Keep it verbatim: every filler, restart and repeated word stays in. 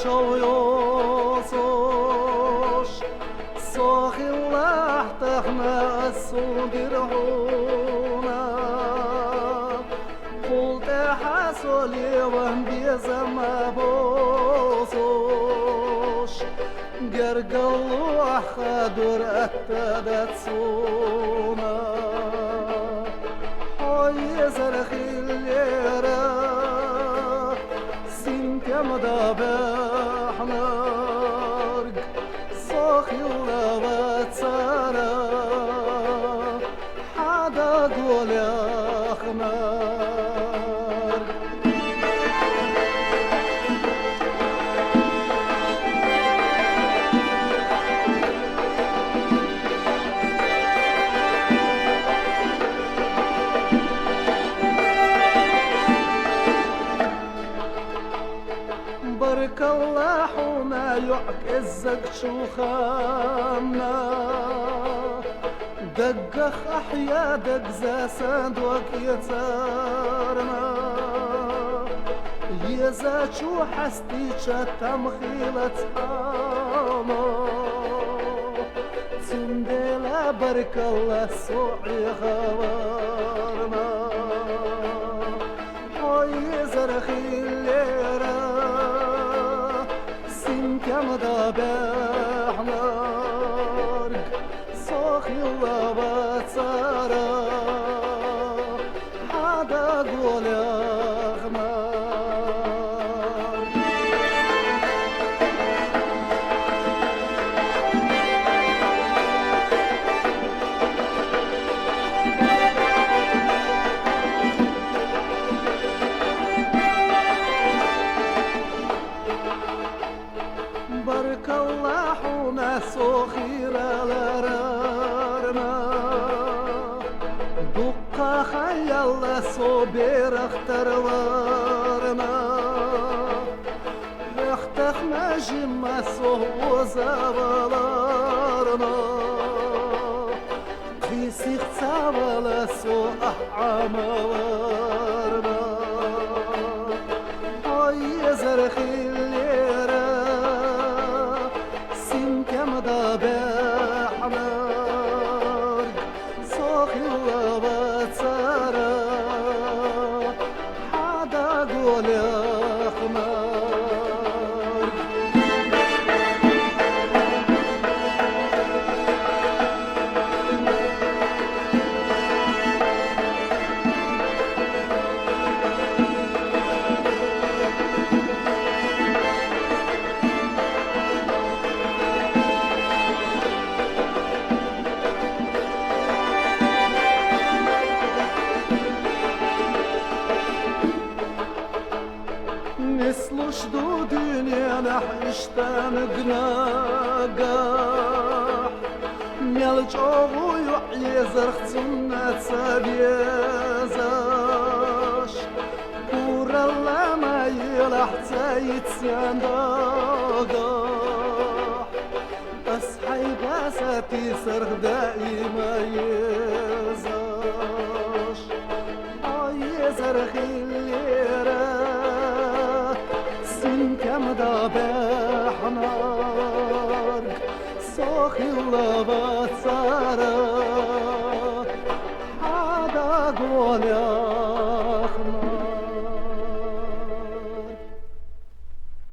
чов йосош, со хилалахь тахана ас сун дира хьуна. Кхул тӀехьа со леван безам а босош, гергал лохьа хадур атта дац суна. Хьо езар хиллера, синтем да баьхьнарг, со хилла вацара, хьа даго лехнарг. Баркалла хьуна, йоӀ кӀеззаг чу ханна. Даггах ахьа дагза сан дог эцарна. Езачу хьастича там хилац хьама. Цундела баркалла со Ӏехаварна. Хьо езар хиллера, синтем да баьхьнарг, со хилла вацара, хьа даго лехнарг. Баркалла хьуна, со хийраларна. Дуккха хан яьлла со берах тарларна. Хьехтахмажимма со озаваларна. Кхийсих цавала со ахь Ӏамаварна. Хьо езар хиллера, синтем да баьхьнарг, со хилла вацара, хьа даго лехнарг. Нислуш ду дуьненахь иштта нагнагахь, мел чӀогӀа ю Ӏезарх цунна ца везаш. Куралла ма елахь ца йицъян дагахь. Ас хьайба сатийсарх даима езаш. Хьо езар хиллера, синтем да баьхьнарг, со хилла вацара, хьа даго лехнарг.